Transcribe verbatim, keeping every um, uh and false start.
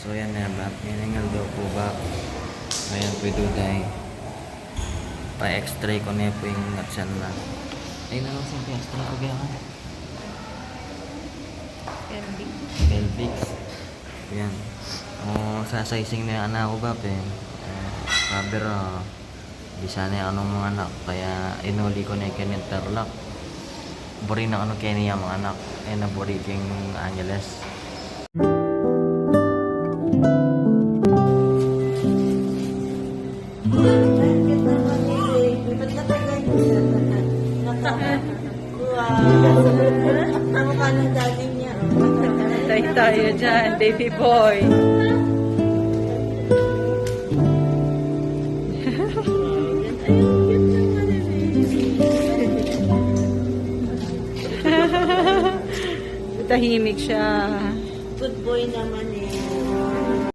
So, yan na, Bap. Yan ing aldo ku, Bap. Ayan pu, Duday. Pa-X-ray ku ne pu ing tiyan na. Ay, nanu ing pa-X-ray ku, Bap? Pelvic. Pelvic. Yan. O, sasizing ne ing anak ku, Bap, e. E, kabe ra, bisa ne ing manganak, kaya inuli ku ne keni Tarlac. Buri na kanu keni manganak, e na buri king Angeles. Wow. Kamukha ng daddy niya. Tayo-tayo dyan, baby boy. Tahimik siya. Good boy naman.